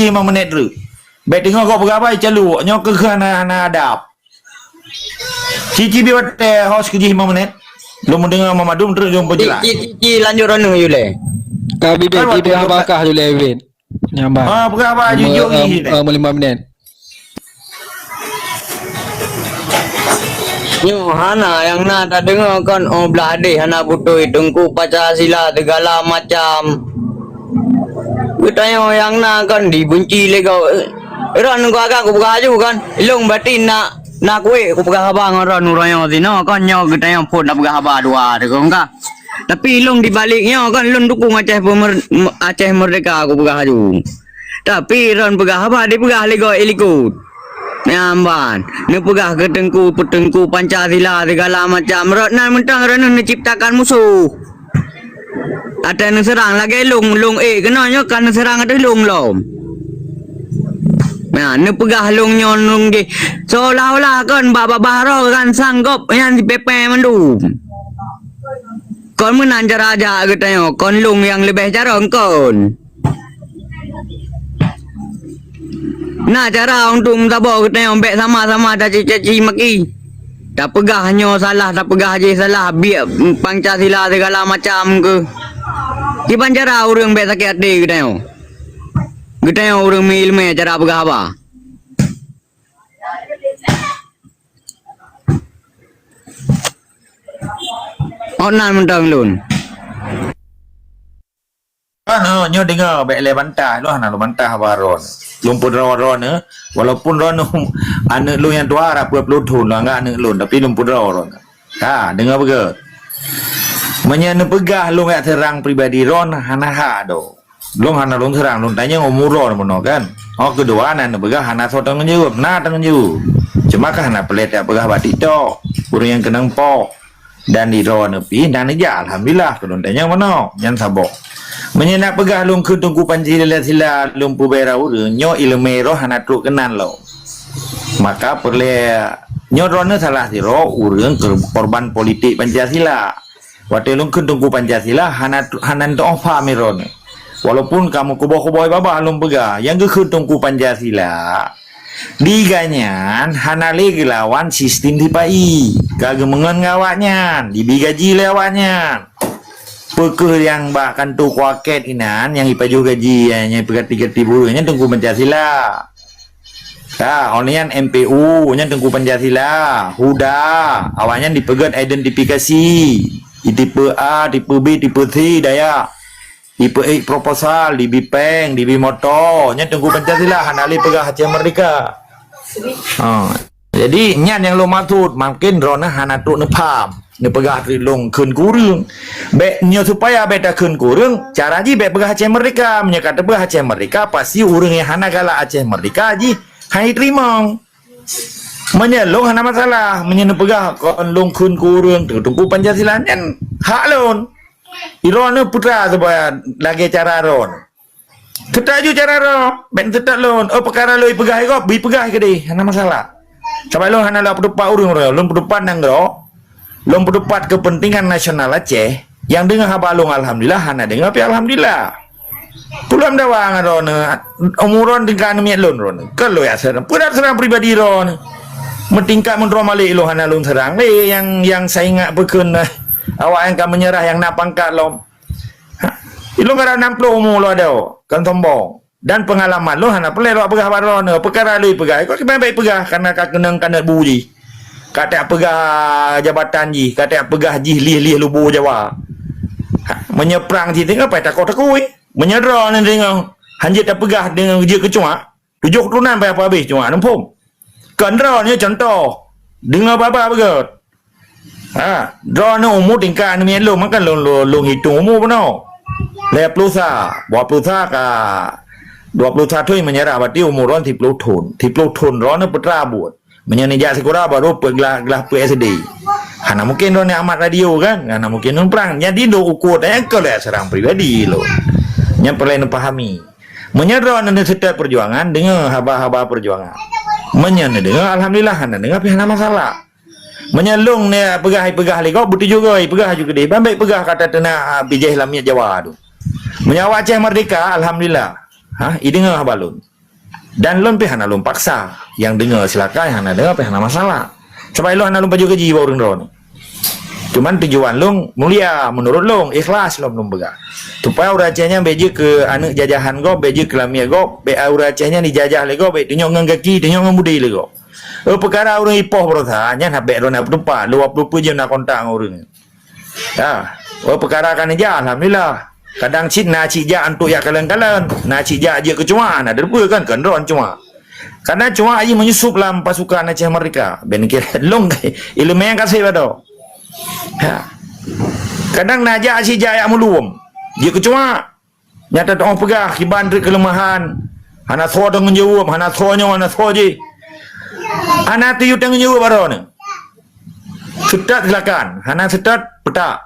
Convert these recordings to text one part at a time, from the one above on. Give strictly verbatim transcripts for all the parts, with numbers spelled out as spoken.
lima menit treuk. Bèk teungoh kok peugah haba, calok. Nyoe keuh hana, hana adab. Ci, ci, bie watèe host keu jih lima menit. Lôn meudeungoe Muhammad Dum treuk lôn peujeulaih. Ci, ci, ci, lanjut droeneuh, Yulai. Ka, Bibit, Kan Bibit, watèe haba lôn kah, Yulai, Bibit. Nyambah. Ah, peugah haba jujur jih, eh, Yulai. Eh, lima menit. Nyoe hana nyang na tadeungoe kon, oh, blah deh hana beutôi, Teungku Pancasila segala macam. Geutanyoe nyang na kon dibenci lé gob. Ron geuh agak kupeugah laju kon. Ilong berarti na, na kuék kupeugah haba ngon ron uroe nyoe sinoe kon, nyoe geutanyoe phon na peugah haba dua deungon ka. Tapi ilong di balek nyoe kon lôn dukung Aceh pemer-, Aceh Merdeka kupeugah laju. Tapi ron peugah haba dipeugah lé gob ilikot. Nyan ban, neupeugah keu teungku, teungku Pancasila segala macam. Rot nan mantong ron neuciptakan musoh. Ateueh neuseurang lagèe lôn, lôn ék keunoe nyoe ka neuseurang ateueh lôn lom. Nah, neupeugah lôn nyoe lôn jih seolah-olah kon bak babah roh kan sanggob nyan sipèpèe mandum. Kon meunan cara jak geutanyoe, kon lôn nyang leubeh carông kon. Na cara untuk meusaboh geutanyoe bèk sama-sama caci-caci maki. Tapeugah nyoe salah, tapeugah jih salah, biek Pancasila segala macam keuh. Kiban cara ureueng bèk sakét até geutanyoe. Geutanyoe ureueng meuileumèe cara peugah haba. Ôn nan mantong lôn. Kan, oh, nyoe deungoe, bèk lé bantah. Lôn hana lôn bantah haba ron. Lôn peudroe ron, eh. Walaupun ron aneuk lôn nyang tuha rap peuet ploh thon, lôn anggap aneuk lôn, tapi lôn peudroe ron. Ha, deungoe beugèt. Meunyoe neupeugah lôn jak seurang pribadi ron, hana hak doh. Lôn hana lôn seurang, lôn tanyong umu ron bunoe kan. Oh, keudua, na neupeugah hana soe tanggong jaweueb, na tanggong jaweueb. Cuma ka hana peureulèe tapeugah bak TikTok. Ureueng nyang keunong poh. Dan di droeneuh pih na neujak, alhamdulillah, keu lôn tanyong meunoe, nyan saboh. Meunyoe na peugah lôn kheun Teungku Pancasila, lôn peubela ureueng, nyoe ileumèe roh hana trok keunan lom. Maka peureulèe nyoe droeneuh salah sidroe ureueng keu-, korban politik Pancasila. Watèe lôn kheun Teungku Pancasila, hana, hana teuoh paham droeneuh. Walaupun ka meukuboh-kuboh babah lôn peugah, nyang geukheun Teungku Pancasila, di gobnyan hana lé geulawan sistem sipa-i. Ka geumeungon ngon awaknyan, jibi gaji lé awaknyan. Peu kheueh nyang bak kantô kuaket inan, nyang jipajoh gaji, nyang jipeugati-gati buleuen, nyan Teungku Pancasila. Ka, awaknyan M P U, nyan Teungku Pancasila. HUDA, awaknyan jipeugèt identifikasi. Di tipe A, tipe B, tipe C, daya. Jipeugèt proposal, jibi pèng, jibi moto. Nyan Teungku Pancasila, hana lé peugah Aceh Merdeka. Ha. Jadi, nyan nyang lôn maksud, mungkin droeneuh hana trok neupham. Neupeugah treuk lôn kheun keu ureueng. Bèk nyoe supaya bèk takheun keu ureueng, cara jih bèk peugah Aceh Merdeka. Meunyoe ka teupeugah Aceh Merdeka, pasti ureueng nyang hana galak Aceh Merdeka jih hana jiteurimong. Meunyoe lôn hana masalah, meunyoe neupeugah kon lôn kheun keu ureueng, Teungku Pancasila nyan hak lôn. Droeneuh putra supaya lagèe cara droeneuh. Teutak ju cara droe, bèk teutak lôn. Oh, peukara lôn jipeugah gob, jipeugah keudéh, hana masalah. Sabab lôn hana lôn peuteupat ureueng droe, lôn peuteupat nanggroe, lôn peuteupat keupeuntengan nasional Aceh. Nyang deungö haba lôn alhamdulillah, hana deungö pih alhamdulillah. Peue lôn dawa ngon droeneuh, umu droeneuh tingkat aneuk miet lôn droeneuh. Kon lôn jak seurang, peue dat seurang pribadi droeneuh. Meutingkat meudroe malék lôn hana lôn seurang lé nyang, nyang saingat peukheun, awak nyang ka meunyeurah nyang na pangkat lom. Ha, ilôn gadôh nam ploh umu lôn adoe, kon sombong. Dan peungalaman lôn hana peureulèe lôn peugah bak droeneuh. Peukara lôn peugah, kok kiban bèk peugah, kareuna ka keunong keuneuk bu jih. Ka tapeugah jabatan jih, ka tapeugah jih lieh-lieh lubo Jawa. Ha, meunyoe prang jih teungoh pai takot-takui. Meunyoe droeneuh teungoh hanjeuet tapeugah deungon jeuet keu cuak, tujoh keuturonan pai habéh cuak, neuphom. Kon droeneuh contoh. Deungö babah beugöt. Ha, droeneuh umu tingkat aneuk miet lôn, maka lôn, lôn, lôn hitong umu bunoe. Lhèe ploh sa, dua ploh sa ka, dua ploh sa thôn meunyeurah, berarti umu droeneuh siploh thôn. Siploh thôn droeneuh peue teuma buet. Meunyoe neujak sikula baru peuet glah, glah peuet S D. Hana mungkin droeneuh amat radio kan? Hana mungkin ngon prang. Jadi lôn ukur tanyoe kon lé seurang pribadi lôn. Nyan peureulèe neupahami. Meunyoe droeneuh neuseutôt peujuangan, deungö haba-haba peujuangan. Meunyoe neudeungö, alhamdulillah, hana deungö pih hana masalah. Meunyoe lôn neupeugah, ipeugah lé gob, beutujoh goe, ipeugah aju keudéh. Ban bèk peugah kata teunak, ah, bijéh lam miet Jawa tu. Meunyoe awak Aceh merdeka, alhamdulillah. Ha, ideungö haba lôn. Dan lôn pih hana lôn paksa. Nyang deungoe silakan, nyang hana deungoe pih hana masalah. Sabab lôn hana lôn pajoh gaji bak ureuëng droeneuh. Cuman tujuan lôn mulia, meunurot lôn, ikhlas lôn, lôn peugah. Supaya ureuëng Aceh nyan bék jeuet keu aneuëk jajahan gob, bék jeuet keu lamiet gob, bék ureuëng Aceh nyan jijajah lé gob, bék tunyok ngon gaki, tunyok ngon budi lé gob. Eh, peukara ureuëng ipoh beurasa, nyan habék droeneuh peutupat, dua puluh peuet jeuem na kontak ngon ureuëng. Ya, oh, peukara ka neujak, alhamdulillah. Kadang cit na cit jak untuk jak kalon-kalon, na cit jak jeuet keu cuak, na deupeue kan, kan droen cuak. Kadang cuak jih menyusup lam pasukan Aceh Merdeka. Ben kira long ileumèe kaseh bado. Ya. Kadang na jak cit jak yak mulum. Jeuet keu cuak. Nyata teuh peugah kiban treuk keuleumahan. Hana soe tanggung jaweueb, hana soe nyoe, hana soe jih. Hana teuh tanggung jaweueb baroe nyoe. Seutôt silakan, hana seutôt peutak.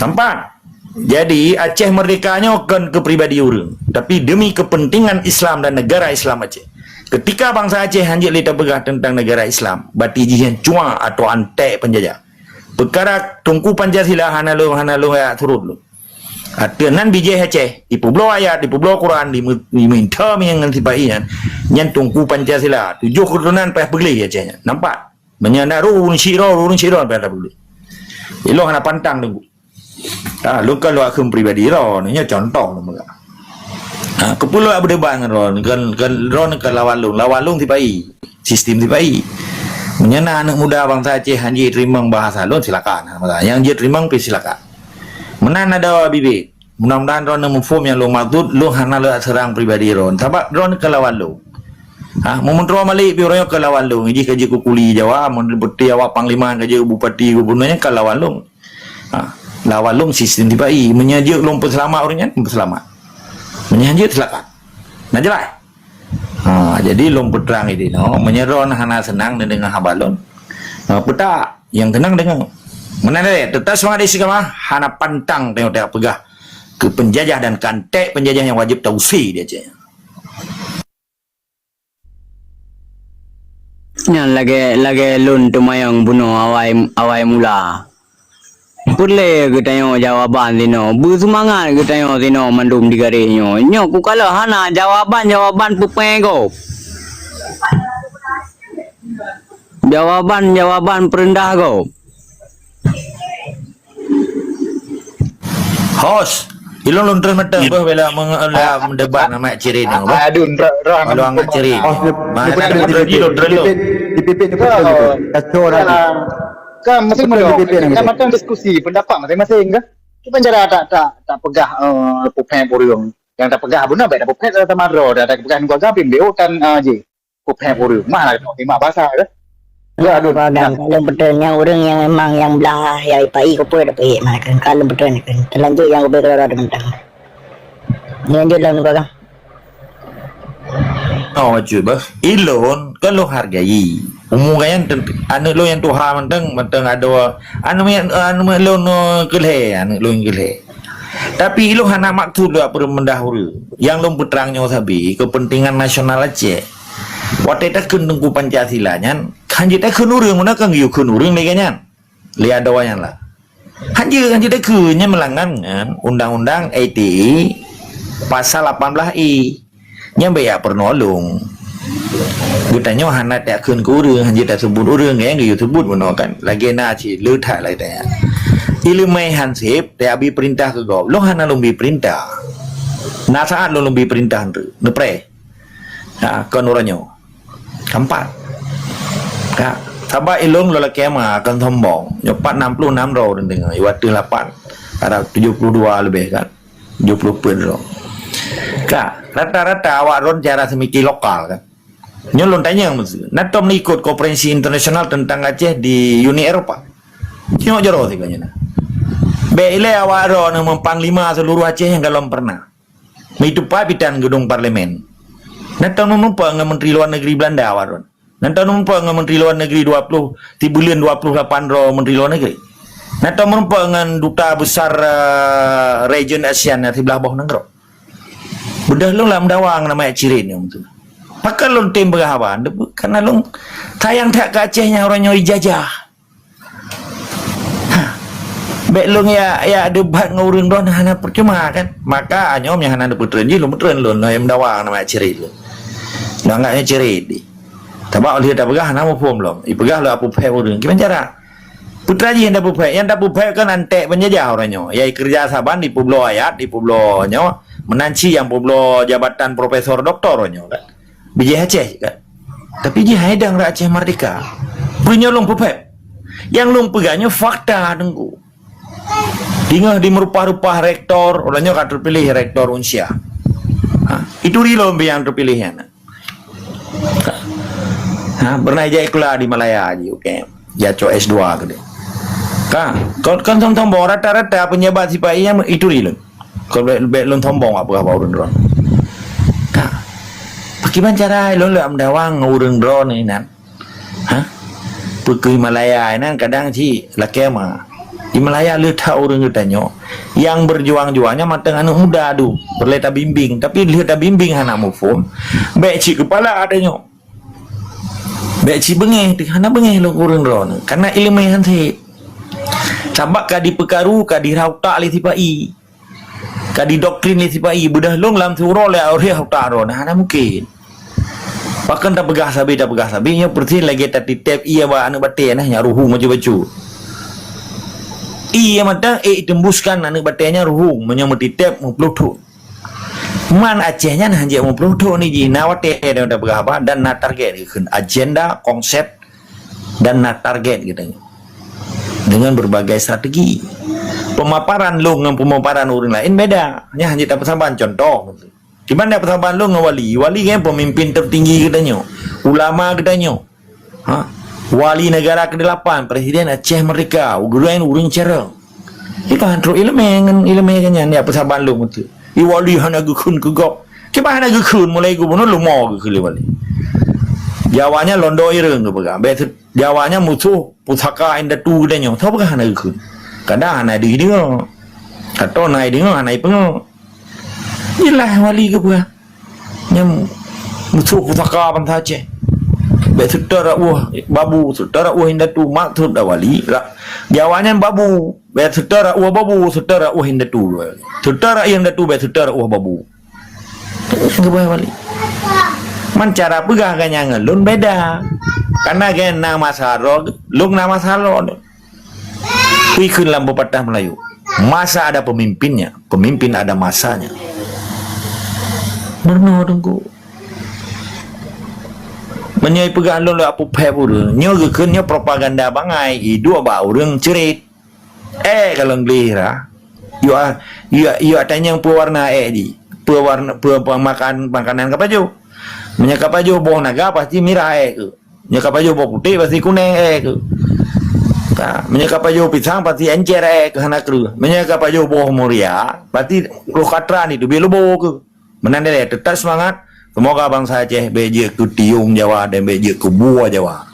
Tampak? Jadi, Aceh Merdeka nyoe kon keu pribadi ureuëng, tapi demi kepentingan Islam dan negara Islam Aceh. Ketika bangsa Aceh hanjeuet lé tapeugah tentang negara Islam, berarti jih nyan cuak atau antek penjajah. Peukara Teungku Pancasila hana lôn, hana lôn jak surut lôn. Ateueh nan bijéh Aceh, ipeubloe ayat, ipeubloe Quran, di, di minta ngon sipa-i nyan, nyan Teungku Pancasila, tujoh keuturonan payah peugleh Aceh nyan. Nampak? Meunyoe na ureuëng syik droe, ureuëng syik droe payah peugleh. Ilong hana pantang Teungku. Ha, lôn kan lôn akheun pribadi droe, nyoe contoh lôn peugah. Ha, keupeue lôn beudebat ngon droe, kan, kan droe kan lawan lôn, lawan lôn sipa-i, sistem sipa-i. Meunyoe na aneuëk muda bangsa Aceh hanjeuet teurimong bahasa lôn, silakan. Nyang jeuet teurimong pih silakan. Meunan adoe bibit. Mudah-mudahan droeneuh muphom nyang lôn maksud, lôn hana lôn serang pribadi droeneuh. Sabab droeneuh ka lawan lôn. Ha, meumeuntro Malik pih uroe nyoe ka lawan lôn. Jih ka jeuet keu kuli Jawa, meunurot awak panglima ka jeuet bupati, gubunur nyan ka lawan lôn. Ha, lawan lôn sistem sipa-i. Meunyoe jeuet lôn peuseulamat ureuëng nyan, peuseulamat. Meunyoe jeuet silakan. Nah jeulaih. Ha, jadi lôn peutrang ideh nyoe, meunyoe droeneuh hana seunang neudeungoe haba lôn. Ha, peutak, nyang keunong deungoe. Meunan deh, teutab seumangat istiqamah, hana pantang tanyoe tapeugah keu penjajah dan keu antek penjajah nyang wajéb tausé di Aceh. Nyan lagée, lagée lôn teumanyong bunoe awai, awai mula. Peureulée geutanyoe jawaban sinoe, beuseumangat geutanyoe sinoe mandum di garéh nyoe. Nyoe kukalon hana jawaban-jawaban peupée gob. Jawaban-jawaban peureundah gob. Hos, ilong lôn treun mantong beuh bela meudebat nama Cirin nyoe beuh. Aduh, roh, roh. Kalau angkat Cirin. Hos, mana ada di P P P, lôn treun lôn. Di P P P, di P P P, kacau dah. Kan masing-masing, kan mantong diskusi pendapat masing-masing kan. Cuman cara tak, tak, tak peugah, eh, peupée ureuëng. Nyang tapeugah beuna, bék tapeugah sama droe, dah tapeugah ngon agam, pih meuliuk tan, ah, jih. Peupée ureuëng, mah lah, lima bahasa, kan? Ya, aduh. Peugah agam, kalau beutôi nyang ureuëng nyang memang nyang blah, ya, ipa-i keupeue dah peuhit, mah, kan, kalau beutôi ni, kan. Terlanjur nyang ubé keudroe-droe teuntang. Lanjut lah, peugah agam. Oh, bacut, bah. Ilôn, kan lôn hargai. Umu gobnyan, aneuëk lôn nyang tuha mantong, mantong adoe. Aneuëk, aneuëk lôn, eh, keu lhée, aneuëk lôn keu lhée. Tapi ilôn hana maksud lôn peureumeundah ureuëng. Nyang lôn peutrang nyoe sabe, keupeuntengan nasional Aceh. Watée takheun Teungku Pancasila nyan, hanjeuet takheun ureuëng, meunan kan geuyue kheun ureuëng lagée nyan. Lé adoe nyan lah. Hanjeuet, hanjeuet takheun nyan meulanggar ngon Undang-undang I T E pasal lapan belas E. Nyan bék jak peurunoe lôn. Geutanyoe hana takheun keu ureuëng, hanjeuet taseubut ureuëng, nyang geuyue seubut bunoe kan. Lagée na cit le that lagée nyan. Ileumèe Hansip, tajak bi peurintah keu gob. Lôn hana lôn bi peurintah. Na saát lôn, lôn bi peurintah neutreuk. Neupreh. Ha, kon uroe nyoe. Keumpat. Ha, sabab ilôn lôn lakée ma kon sombong. Nyoe pat nam ploh nam droe ureuëng deungoe. Watée lapan, ada tujoh puluh dua leubeh kan. Tujoh puluh peuet droe. Ka, rata-rata awak droen cara seumiki lokal kan. Nyoe lôn tanyong meuseu. Na tom ikot konferensi internasional tentang Aceh di Uni Eropa. Nyoe jaroe sigoe nyoe na. Bék ilée awak droen meupanglima seuluruh Aceh nyang golom peureunah. Meutupat bitan geudong parlemen. Na tom meurumpok ngon Menteri Luar Negeri Belanda awak droen. Na tom meurumpok ngon Menteri Luar Negeri dua puluh, sibuleuen dua puluh lapan droe Menteri Luar Negeri. Na tom meurumpok ngon duta besar, eh, region ASEAN nyang siblah boh nanggroe. Beudôh lôn lam dawa ngon nama Cirin nyoe tu. Pakon lôn tem peugah haba, karena lôn sayang that keu Aceh nyang uroe nyoe ijajah. Ha. Bék lôn ya, ya debat ngon ureuëng droen hana percuma kan. Maka anyom nyang hana neupeutreun jih lôn peutreun lôn, lôn meudawa nama Cirin lôn. Nyan anggap nyan ceurit di. Sabab lheueh tapeugah hana muphom lom. Ipeugah lé Abu Phép ureuëng. Kiban cara? Putra jih nyang Abu Phép. Nyang Abu Phép kan antek peunjajah uroe nyoe. Yai keureuja saban dipeubloe ayat, dipeubloe nyoe. Meunan cit nyang peubloe jabatan profesor doktor uroe nyoe kan. Bijéh Aceh kan. Tapi jih hai dang rot Aceh Merdeka. Peue nyoe lôn peuphép. Nyang lôn peugah nyoe fakta Teungku. Teungoh di meurupah-rupah rektor, uroe nyoe ka teupiléh rektor Unsia. Ha, itu ri lôn nyang teupiléh nyan. Ha, pernah ijak sikula di Malaya ji, okey. Jacok S dua keudeh. Ka, kon, kon sombong-sombong, rata-rata peunjabat sipa-i nyan itu ri lôn. Kon bèk, bèk lôn sombong apa bak ureuëng droeneuh. Ka. Pakiban cara lôn lôn meudawa ngon ureuëng droeneuh inan. Ha? Peue keuh Malaya inan kadang cit lakèe ma. Di Malaya lheueh that ureuëng geutanyoe nyang berjuang-juang nyan mantong aneuk muda dum, peureulèe tabimbing. Tapi lheueh tabimbing hana muphom, bèk cit keupala tanyoe. Bèk cit beungèh, hana beungèh lôn ureuëng droeneuh. Karena ileumèe han sép. Sabab ka dipeukaru, ka dirhah utak lé sipa-i. Ka didoktrin lé sipa-i, beudôh lôn lam siuroe lé ureuëng utak droeneuh, hana mungken. Pakon tapeugah sabe, tapeugah sabe, nyoe peuresis lagèe tatitép ié bak aneuk batèe nah, nyang ruhueng bacut-bacut. Ié mantong ék iteumbuskan aneuk batèe nyan ruhueng, meunyoe meutitép meuploh thon. Man Aceh nyan hanjeuet meuploh thon ni jih, na watèe tapeugah haba dan na target kheun, agenda, konsep, dan na target geutanyoe dengan berbagai strategi. Pemaparan lôn ngon pemaparan ureuëng laén beda. Nyan hana tapeusaban contoh. Kiban tapeusaban lôn ngon wali. Wali kan pemimpin tertinggi geutanyoe, ulama geutanyoe. Ha? Wali negara kedelapan, Presiden Aceh Merdeka, ureuëng ureuëng carông. Iban trok ileumèe ngon ileumèe geuh nyan tapeusaban lôn beutôi. I wali hana geukheun keu gob. Kiban hana geukheun mulai gubernur leumo geukheun lé wali. Jawa nyan londo ireng geupeugah. Bèk Jawa nyan musoh pusaka indatu geutanyoe. Soe peugah hana geukheun? Kadang hana dideungoe. Atau na ideungoe hana ipeungoe. Jeulaih wali geupeugah. Nyan musoh pusaka bansa Aceh. Bèk seutôt rot ueh babu, seutôt rot ueh indatu, maksud wali. Jawa nyan babu. Bèk seutôt rot ueh babu, seutôt rot ueh indatu. Seutôt rot indatu, bèk seutôt rot ueh babu. Geuboh balik. Man cara peugah geuh nyan ngon lôn beda. Karena geuh na masa droe, lôn na masa lôn. Kui kheun lam pepatah Melayu, masa ada pemimpinnya, pemimpin ada masanya. Meurunoe Teungku. Meunyoe peugah lôn lé Abu Phép ureuëng, nyoe geukheun nyoe propaganda bangai, iduek bak ureuëng ceurit. Eh, kalau gleh ra. Yuk, yuk, yuk tanyong peue warna eh di. Peue warna, peue, peue makan, makanan ka pajoh. Meunyoe ka pajoh boh naga pasti mirah eh keuh. Meunyoe ka pajoh boh putéh pasti kuneng eh keuh. Ka, meunyoe ka pajoh pisang pasti encer eh keuh hana kreueh. Meunyoe ka pajoh boh muria pasti roh katra ni teubiet leubo keuh. Meunan dilèe, teutap seumangat. Seumoga bansa Aceh bèk jeuet keu tiong Jawa dan bèk jeuet keu bua Jawa.